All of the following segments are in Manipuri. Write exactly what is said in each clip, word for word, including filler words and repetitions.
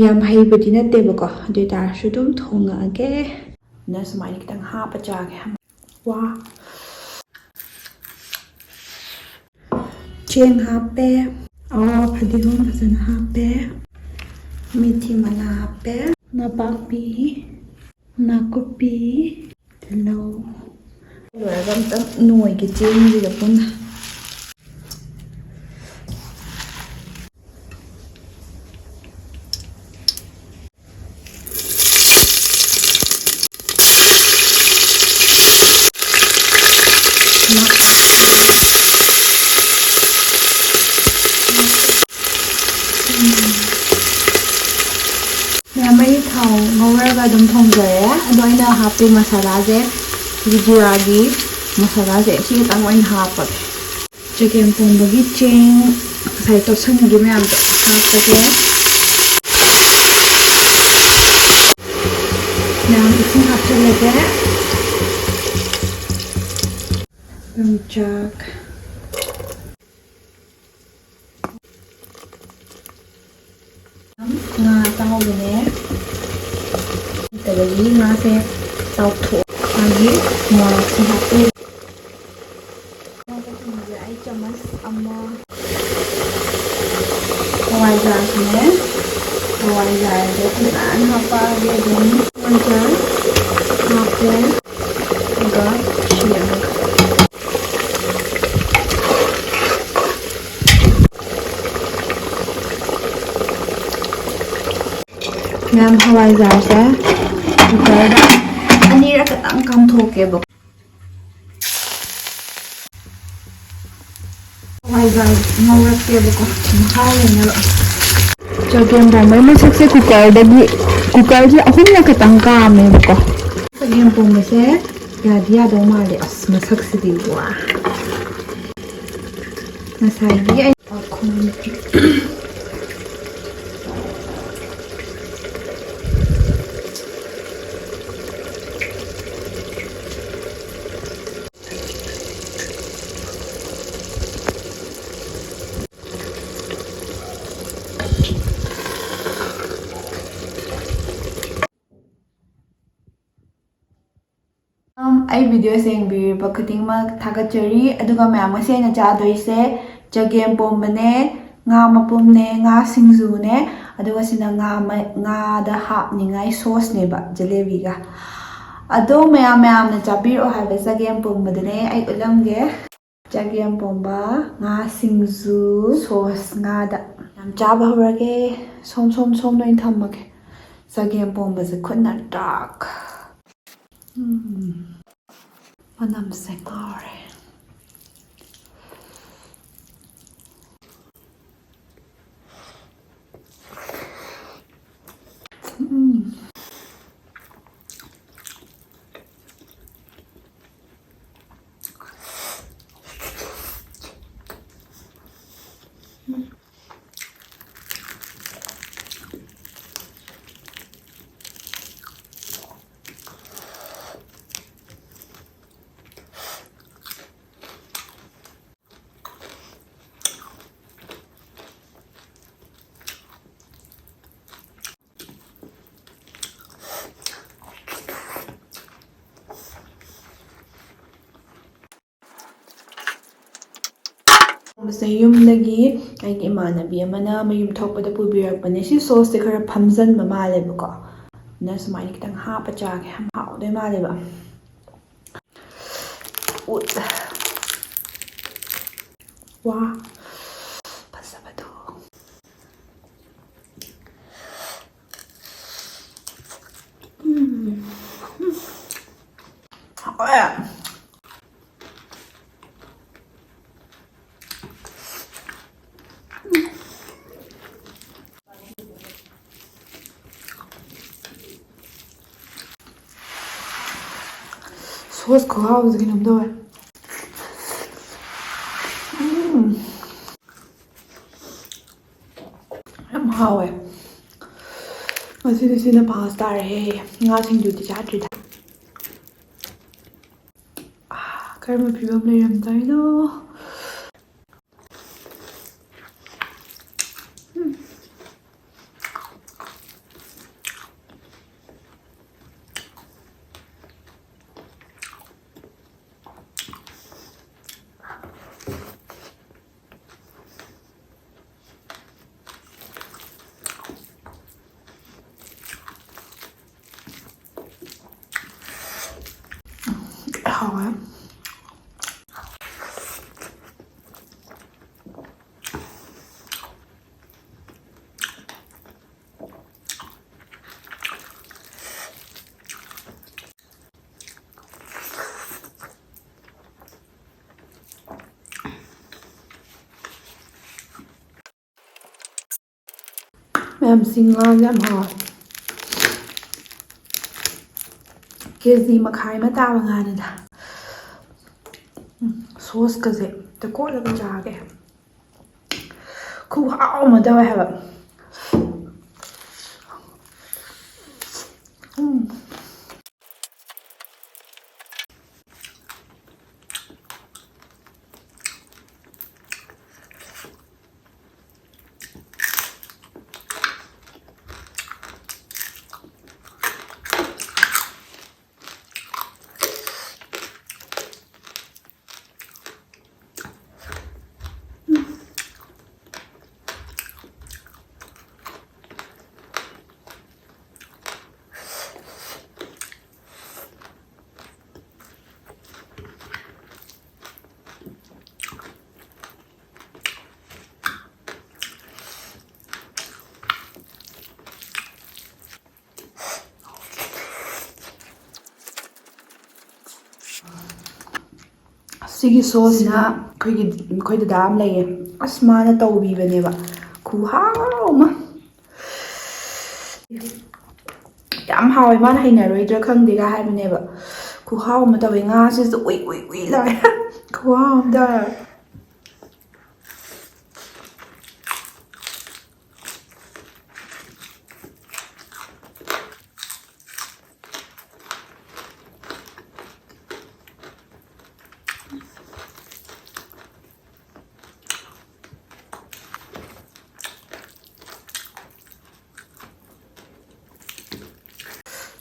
ꯌꯥꯝ ꯍꯩꯕꯗꯤ ꯅꯠꯇꯦꯕꯀꯣ, ꯑꯗꯨ ꯑꯣꯏ ꯇꯥꯔꯁꯨ ꯑꯗꯨꯝ ꯊꯣꯡꯉꯛꯑꯒꯦ꯫ ꯑꯗꯨꯅ ꯁꯨꯃꯥꯏꯅ ꯈꯤꯇꯪ ꯍꯥꯞꯄ ꯆꯥꯒꯦ꯫ ꯋꯥ꯫ ꯆꯦꯡ ꯍꯥꯞꯄꯦ꯫ ꯑꯣ, ꯐꯗꯤꯒꯣꯝ ꯐꯖꯅ ꯍꯥꯞꯄꯦ꯫ ꯃꯤꯊꯤ ꯃꯅꯥ ꯍꯥꯞꯄꯦ꯫ ꯅꯄꯥꯛꯄꯤ, ꯅꯥꯀꯨꯞꯄꯤ, ꯇꯤꯜꯍꯧ꯫ ꯂꯣꯏꯔꯒ ꯑꯝꯇ ꯅꯣꯏꯒꯦ ꯆꯦꯡꯁꯤꯒ ꯄꯨꯟꯅ꯫ ꯃꯌꯥꯝ, ꯑꯩ ꯊꯥꯎ ꯉꯧꯔꯒ ꯑꯗꯨꯝ ꯊꯣꯡꯖꯔꯦ꯫ ꯑꯗꯣ ꯑꯩꯅ ꯍꯥꯞꯄꯤ ꯃꯁꯥꯂꯥꯁꯦ, ꯖꯤꯔꯥꯒꯤ ꯃꯁꯥꯂꯥꯁꯦ ꯁꯤ ꯈꯤꯇꯪ ꯑꯣꯏꯅ ꯍꯥꯞꯄꯒꯦ꯫ ꯆꯒꯦꯝ ꯄꯣꯝꯕꯒꯤ ꯆꯦꯡ ꯉꯁꯥꯏ ꯇꯣꯠꯁꯟꯈꯤꯕ ꯃꯌꯥꯝꯗꯣ ꯍꯥꯞꯄꯒꯦ꯫ ꯃꯌꯥꯝ ꯏꯁꯤꯡ ꯍꯥꯞꯆꯤꯜꯂꯒꯦ꯫ ꯌꯣꯡꯆꯥꯛ꯫ ꯉꯥ ꯑꯇꯥꯎꯕꯅꯦ꯫ ꯂꯩꯇꯕꯒꯤ ꯉꯥꯁꯦ ꯇꯥꯎꯊꯣꯛꯑꯒꯤ ꯃꯣꯔꯣꯛꯁꯦ ꯍꯥꯞꯄꯤ꯫ ꯉꯥ ꯊꯣꯡꯕꯁꯦ ꯑꯩ ꯆꯥꯃꯁ ꯑꯃ꯫ ꯍꯋꯥꯏꯖꯥꯔꯁꯤꯅꯦ꯫ ꯍꯋꯥꯏꯖꯥꯔꯁꯦ ꯐꯖꯅ ꯍꯥꯞꯄꯛꯑꯒꯦ ꯑꯗꯨꯝ꯫ ꯍꯋꯥꯏꯖꯥꯔ ꯍꯥꯞꯄꯦ꯫ ꯑꯗꯨꯒ ꯁꯤ ꯑꯃꯒ꯫ ꯃꯌꯥꯝ, ꯍꯋꯥꯏꯖꯥꯔꯁꯦ ꯀꯨꯀꯔꯗ ꯑꯅꯤꯔꯛ ꯈꯛꯇꯪ ꯀꯥꯝꯊꯣꯛꯀꯦꯕ꯫ ꯍꯋꯥꯏꯖꯥꯔ ꯉꯧꯔꯛꯀꯦꯕꯀꯣ, ꯃꯍꯥꯎ ꯂꯩꯅꯕ꯫ ꯆꯒꯦꯝ ꯄꯣꯝꯕꯩ ꯃꯁꯛꯁꯦ ꯀꯨꯀꯔꯗꯒꯤ, ꯀꯨꯀꯔꯁꯦ ꯑꯍꯨꯝꯂꯛ ꯈꯛꯇꯪ ꯀꯥꯝꯃꯦꯕꯀꯣ꯫ ꯆꯒꯦꯝ ꯄꯣꯝꯕꯁꯦ ꯌꯥꯗꯤ ꯌꯥꯗꯧ ꯃꯥꯜꯂꯦ꯫ ꯑꯁ, ꯃꯁꯛꯁꯤꯗꯤ ꯋꯥ! ꯉꯁꯥꯏꯒꯤ ꯑꯩ ꯄꯥꯈꯣꯝ꯫ ꯑꯩ video ꯌꯦꯡꯕꯤꯔꯤꯕ ꯈꯨꯗꯤꯡꯃꯛ ꯊꯥꯒꯠꯆꯔꯤ꯫ ꯑꯗꯨꯒ ꯃꯌꯥꯝ, ꯉꯁꯤ ꯑꯩꯅ ꯆꯥꯗꯣꯏꯁꯦ ꯆꯒꯦꯝ ꯄꯣꯝꯕꯅꯦ, ꯉꯥ ꯃꯄꯨꯝꯅꯦ, ꯉꯥ ꯁꯤꯡꯖꯨꯅꯦ, ꯑꯗꯨꯒ ꯁꯤꯅ ꯉꯥ ꯃ-, ꯉꯥꯗ ꯍꯥꯞꯅꯤꯡꯉꯥꯏ sauceꯅꯦꯕ, ꯖꯤꯂꯦꯕꯤꯒ꯫ ꯑꯗꯣ ꯃꯌꯥꯝ ꯃꯌꯥꯝꯅ ꯆꯥꯕꯤꯔꯛꯑꯣ ꯍꯥꯏꯕ ꯆꯒꯦꯝ ꯄꯣꯝꯕꯗꯨꯅꯦ ꯑꯩ ꯎꯠꯂꯝꯒꯦ꯫ ꯆꯒꯦꯝ ꯄꯣꯝꯕ, ꯉꯥ ꯁꯤꯡꯖꯨ, sauce ꯉꯥꯗ꯫ ꯌꯥꯝ ꯆꯥꯕ ꯍꯧꯔꯒꯦ꯫ ꯁꯣꯝ, ꯁꯣꯝ, ꯁꯣꯝꯗ ꯑꯣꯏꯅ ꯊꯝꯃꯒꯦ꯫ ꯆꯒꯦꯝ ꯄꯣꯝꯕꯁꯦ ꯈꯨꯠꯅ ꯇꯥꯛ꯫ ꯎꯝ꯫ ꯃꯅꯝꯁꯦ ꯉꯥꯎꯔꯦ꯫ ꯎꯝ꯫ ꯁꯦ ꯌꯨꯝꯗꯒꯤ ꯑꯩꯒꯤ ꯏꯃꯥꯟꯅꯕꯤ ꯑꯃꯅ ꯃꯌꯨꯝ ꯊꯣꯛꯄꯗ ꯄꯨꯕꯤꯔꯛꯄꯅꯦ꯫ ꯁꯤ sauceꯁꯦ ꯈꯔ ꯐꯝꯖꯟꯕ ꯃꯥꯜꯂꯦꯕꯀꯣ, ꯑꯗꯨꯅ ꯁꯨꯃꯥꯏꯅ ꯈꯤꯇꯪ ꯍꯥꯞꯄ ꯆꯥꯒꯦ꯫ ꯌꯥꯝ ꯍꯥꯎꯗꯣꯏ ꯃꯥꯜꯂꯦꯕ꯫ ꯎꯠ꯫ ꯋꯥ, ꯐꯖꯕꯗꯣ꯫ ꯎꯝ꯫ ꯎꯝ꯫ ꯍꯥꯎꯋꯦ꯫ Sauce ꯈꯨꯍꯥꯎꯁꯦ ꯀꯩꯅꯣꯝ ꯇꯧꯋꯦ꯫ ꯎꯝ꯫ ꯌꯥꯝ ꯍꯥꯎꯋꯦ꯫ ꯉꯁꯤꯗꯤ ꯁꯤꯅ ꯐꯥꯔꯁ ꯇꯥꯔꯦ꯫ ꯉꯥ ꯁꯤꯡꯖꯨꯗꯤ ꯆꯥꯗ꯭ꯔꯤꯗ꯫ ꯑꯥ, ꯀꯔꯝꯕ ꯐꯤꯕꯝ ꯂꯩꯔꯝꯗꯣꯏꯅꯣ? ꯎꯝ꯫ ꯍꯥꯎꯋꯦ꯫ ꯃꯌꯥꯝ, ꯁꯤ ꯉꯥꯁꯦ ꯌꯥꯝ ꯍꯥꯎꯋꯦ꯫ ꯀꯦ ꯖꯤ ꯃꯈꯥꯏ ꯑꯃ ꯇꯥꯕ ꯉꯥꯅꯤꯗ꯫ ꯎꯝ, ꯁꯣꯁꯀꯁꯦ ꯑꯝꯇ ꯀꯣꯠꯂꯒ ꯆꯥꯒꯦ꯫ ꯈꯨꯍꯥꯎ ꯑꯃ ꯇꯧꯋꯦ ꯍꯥꯏꯕ꯫ ꯎꯝ꯫ ꯁꯤꯒꯤ ꯁꯣꯁꯤꯅ ꯑꯩꯈꯣꯏꯒꯤ, ꯑꯩꯈꯣꯏ ꯗꯗꯥ ꯑꯃ ꯂꯩꯌꯦ, ꯑꯁ, ꯃꯥꯅ ꯇꯧꯕꯤꯕꯅꯦꯕ, ꯈꯨꯍꯥꯎ ꯑꯃ꯫ ꯌꯥꯝ ꯍꯥꯎꯋꯦ, ꯃꯥꯅ ꯍꯩꯅꯔꯣꯏꯗ꯭ꯔꯥ ꯈꯪꯗꯦꯒ ꯍꯥꯏꯕꯅꯦꯕ, ꯈꯨꯍꯥꯎ ꯑꯃ ꯇꯧꯋꯦ꯫ ꯉꯥꯁꯤꯁꯨ ꯎꯏ ꯎꯏ ꯎꯏ ꯂꯥꯎꯋꯦ꯫ ꯈꯨꯍꯥꯎ ꯑꯃ ꯇꯧꯋꯦ꯫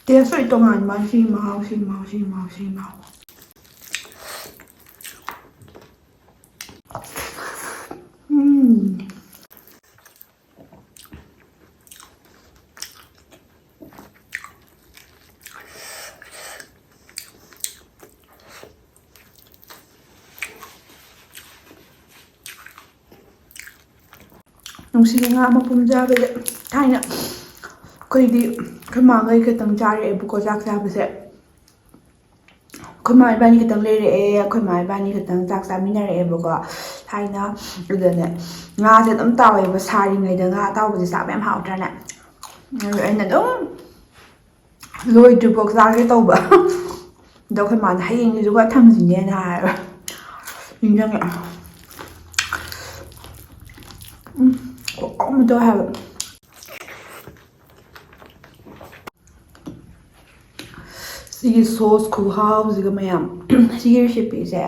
ꯇꯦꯁ ꯂꯣꯏ ꯇꯣꯉꯥꯟꯕ꯫ ꯁꯤ ꯃꯍꯥꯎ, ꯁꯤ ꯃꯍꯥꯎ, ꯁꯤ ꯃꯍꯥꯎ, ꯁꯤ ꯃꯍꯥꯎ꯫ ꯎꯝ꯫ ꯅꯨꯡꯁꯤꯌꯦ ꯉꯥ ꯃꯄꯨꯝ ꯆꯥꯕꯁꯦ꯫ ꯊꯥꯏꯅ ꯑꯩꯈꯣꯏꯗꯤ ꯑꯩꯈꯣꯏ ꯃꯥꯈꯩ ꯈꯛꯇꯪ ꯆꯥꯔꯛꯑꯦꯕꯀꯣ ꯆꯥꯛ ꯆꯥꯕꯁꯦ꯫ ꯑꯩꯈꯣꯏ ꯃꯥ ꯏꯕꯥꯅꯤ ꯈꯛꯇꯪ ꯂꯩꯔꯛꯑꯦ꯫ ꯑꯩꯈꯣꯏ ꯃꯥ ꯏꯕꯥꯅꯤ ꯈꯛꯇꯪ ꯆꯥꯛ ꯆꯥꯃꯤꯟꯅꯔꯛꯑꯦꯕꯀꯣ ꯊꯥꯏꯅ꯫ ꯑꯗꯨꯗꯅꯦ ꯉꯥꯁꯦ ꯑꯗꯨꯝ ꯇꯥꯎꯋꯦꯕ꯫ ꯁꯥꯔꯤꯉꯩꯗ ꯉꯥ ꯑꯇꯥꯎꯕꯁꯦ ꯆꯥꯕ ꯌꯥꯝ ꯍꯥꯎꯇ꯭ꯔꯥꯅꯦ? ꯑꯗꯨ ꯑꯩꯅ ꯑꯗꯨꯝ ꯂꯣꯏꯗ꯭ꯔꯤꯐꯥꯎ ꯆꯥꯒꯦ ꯇꯧꯕ꯫ ꯑꯗꯣ ꯑꯩꯈꯣꯏ ꯃꯥꯅ "ꯍꯌꯦꯡꯒꯤꯁꯨ ꯈꯔ ꯊꯝꯁꯤꯅꯦꯅ" ꯍꯥꯏꯕ꯫ ꯅꯤꯡꯁꯤꯡꯉꯦ꯫ ꯎꯝ, ꯈꯨꯍꯥꯎ ꯑꯃ ꯇꯧꯋꯦ ꯍꯥꯏꯕ꯫ ꯁꯤꯒꯤ ꯁꯣꯁ ꯈꯨꯍꯥꯎꯁꯤꯒ ꯃꯌꯥꯝ꯫ ꯁꯤꯒꯤ ꯔꯤꯁꯤꯄꯤꯁꯦ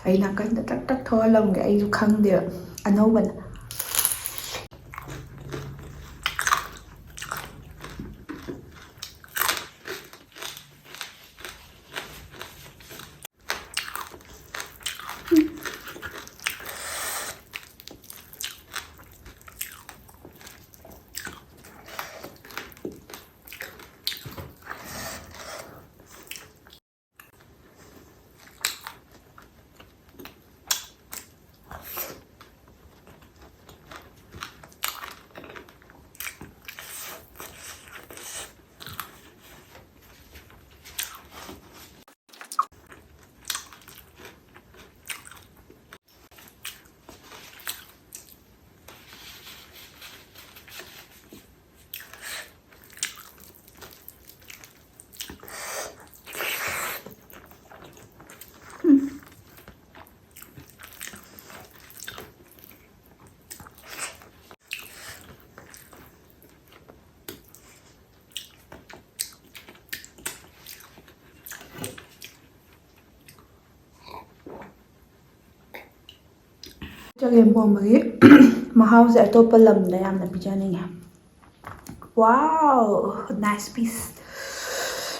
ꯑꯩ ꯅꯥꯀꯟꯗ ꯇꯛ ꯇꯛ ꯊꯣꯛꯍꯜꯂꯝꯒꯦ꯫ ꯑꯩꯁꯨ ꯈꯪꯗꯦꯕ, ꯑꯅꯧꯕꯅ꯫ ꯆꯒꯦꯝ ꯄꯣꯝꯕꯒꯤ ꯃꯍꯥꯎꯁꯦ ꯑꯇꯣꯞꯄ ꯂꯝꯗ ꯌꯥꯝꯅ ꯄꯤꯖꯅꯤꯡꯉꯦ꯫ Wow, nice piece.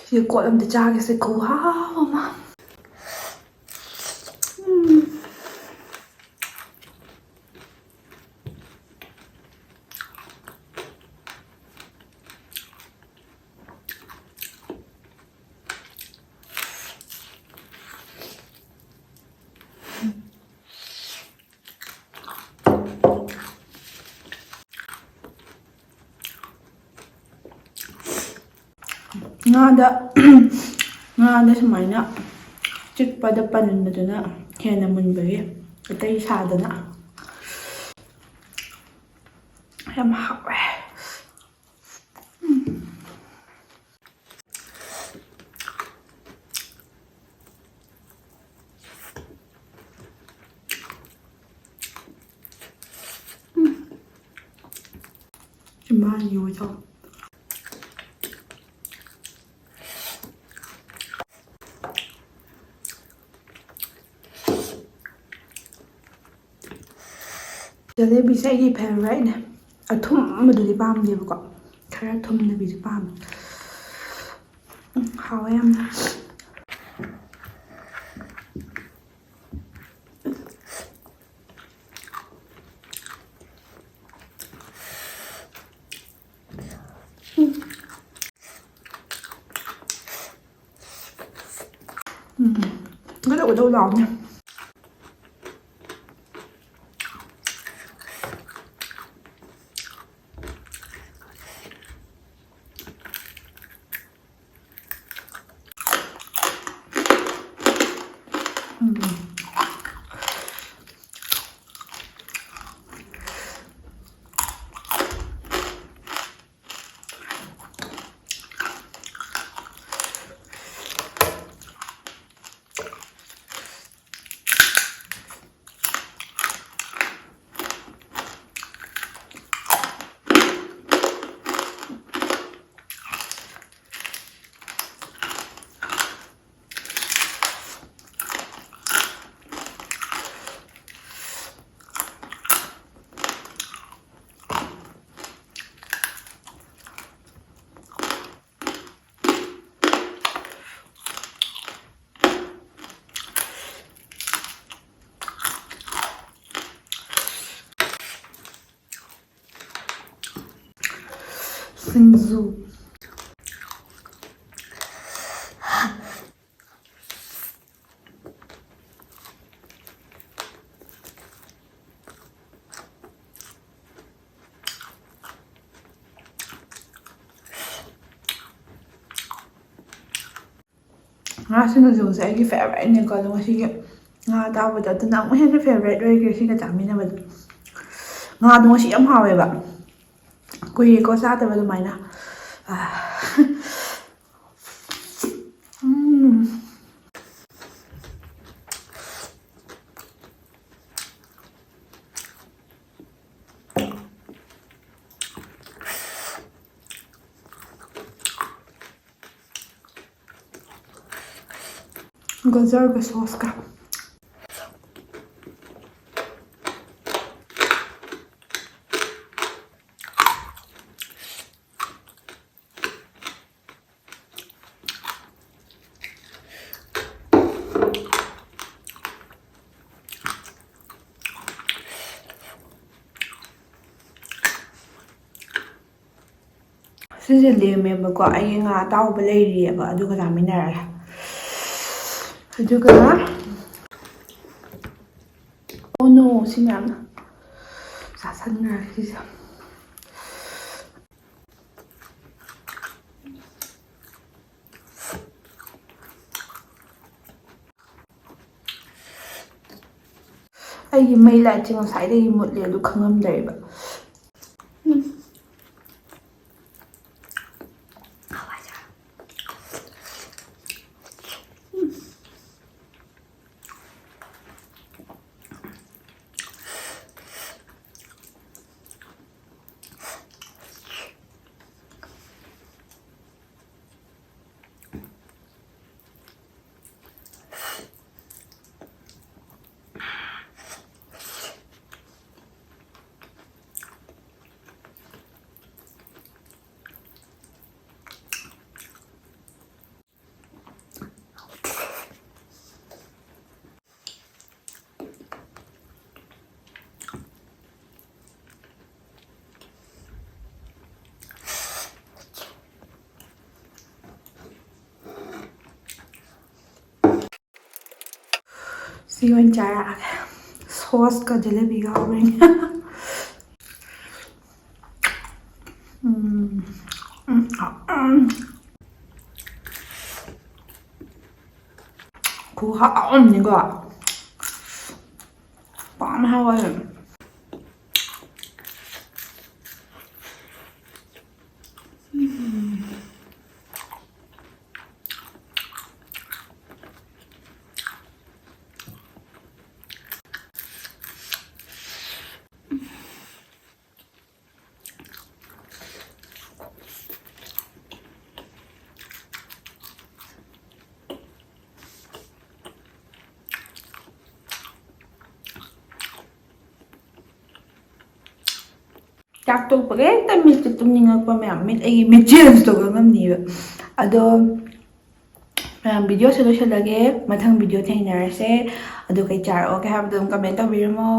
ꯁꯤ ꯀꯣꯠ ꯑꯝꯇ ꯆꯥꯒꯦꯁꯦ, ꯈꯨꯍꯥꯎ ꯑꯃ꯫ ꯎꯝ꯫ ꯉꯥꯗ ꯉꯥꯗ ꯁꯨꯃꯥꯏꯅ ꯆꯤꯛꯄꯗ ꯄꯟꯕꯗꯨꯅ ꯍꯦꯟꯅ ꯃꯨꯟꯕꯒꯤ ꯑꯇꯩ ꯁꯥꯗꯅ꯫ ꯌꯥꯝ ꯍꯥꯎꯋꯦ꯫ ꯏꯃꯥꯒꯤ ꯑꯣꯏꯖꯧ꯫ ꯖꯦꯂꯦꯕꯤꯁꯦ ꯑꯩꯒꯤ ꯐꯦꯚꯣꯔꯥꯏꯠꯅꯦ꯫ ꯑꯊꯨꯝꯕꯗꯨꯗꯤ ꯄꯥꯝꯗꯦꯕꯀꯣ, ꯈꯔ ꯊꯨꯝꯅꯕꯤꯗꯨ ꯄꯥꯝꯃꯦ꯫ ꯎꯝ, ꯍꯥꯎꯋꯦ ꯌꯥꯝꯅ꯫ ꯎꯝ, ꯒꯗꯧ ꯒꯗꯧ ꯂꯥꯎꯅꯦ꯫ ꯁꯤꯡꯖꯨ꯫ ꯉꯥ ꯁꯤꯡꯖꯨꯁꯦ ꯑꯩꯒꯤ ꯐꯦꯕꯣꯔꯥꯏꯠꯅꯦꯀꯣ, ꯑꯗꯣ ꯉꯁꯤꯒꯤ ꯉꯥ ꯑꯇꯥꯎꯕꯗꯣ ꯑꯗꯨꯅ ꯑꯃꯨꯛ ꯍꯦꯟꯅ ꯐꯦꯕꯣꯔꯥꯏꯠ ꯑꯣꯏꯈ꯭ꯔꯦ ꯁꯤꯒ ꯆꯥꯃꯤꯟꯅꯕꯗꯣ꯫ ꯉꯥꯗꯣ ꯉꯁꯤ ꯌꯥꯝ ꯍꯥꯎꯋꯦꯕ, ꯀꯨꯏꯔꯦꯀꯣ ꯆꯥꯗꯕ ꯑꯗꯨꯃꯥꯏꯅ꯫ ꯑꯥ꯫ ꯎꯝ꯫ ꯒꯖꯔꯒ ꯁꯣꯁꯀ꯫ ꯁꯤꯁꯦ ꯂꯦꯝꯃꯦꯕꯀꯣ, ꯑꯩꯒꯤ ꯉꯥ ꯑꯇꯥꯎꯕ ꯂꯩꯔꯤꯑꯕ, ꯑꯗꯨꯒ ꯆꯥꯃꯤꯟꯅꯔꯒꯦ꯫ ꯑꯗꯨꯒ ꯑꯣ ꯅꯣ, ꯁꯤ ꯃꯌꯥꯝꯅ ꯆꯥꯁꯟꯈ꯭ꯔꯦ ꯁꯤꯁꯦ꯫ ꯑꯩꯒꯤ ꯃꯩ ꯂꯥꯏꯠꯁꯦ ꯉꯁꯥꯏꯗꯒꯤ ꯃꯨꯠꯂꯦ, ꯑꯗꯨ ꯈꯪꯉꯝꯗ꯭ꯔꯦꯕ꯫ ꯎꯝ꯫ ꯁꯤ ꯑꯣꯏꯅ ꯆꯥꯔꯛꯑꯒꯦ꯫ ꯁꯣꯁꯀ ꯖꯤꯂꯤꯕꯤꯒ ꯍꯧꯔꯦꯅꯦ꯫ ꯎꯝ꯫ ꯎꯝ꯫ ꯎꯝ꯫ ꯍꯥꯎꯔꯝꯅꯤꯀꯣ꯫ ꯄꯥꯝ ꯍꯥꯎꯋꯦ꯫ ꯆꯥꯛ ꯇꯣꯛꯄꯒ ꯍꯦꯛꯇ ꯃꯤꯠꯁꯦ ꯇꯨꯝꯅꯤꯡꯉꯛꯄ ꯃꯌꯥꯝ, ꯃꯤꯠ, ꯑꯩꯒꯤ ꯃꯤꯠ change ꯇꯧꯕ ꯉꯝꯅꯤꯕ꯫ ꯑꯗꯣ ꯃꯌꯥꯝ, video ꯁꯦ ꯂꯣꯏꯁꯤꯜꯂꯒꯦ꯫ ꯃꯊꯪ video ꯊꯦꯡꯅꯔꯁꯦ꯫ ꯑꯗꯣ ꯀꯩ ꯆꯥꯔꯛꯑꯣꯒꯦ ꯍꯥꯏꯕꯗꯣ ꯑꯗꯨꯝ comment ꯇꯧꯕꯤꯔꯝꯃꯣ꯫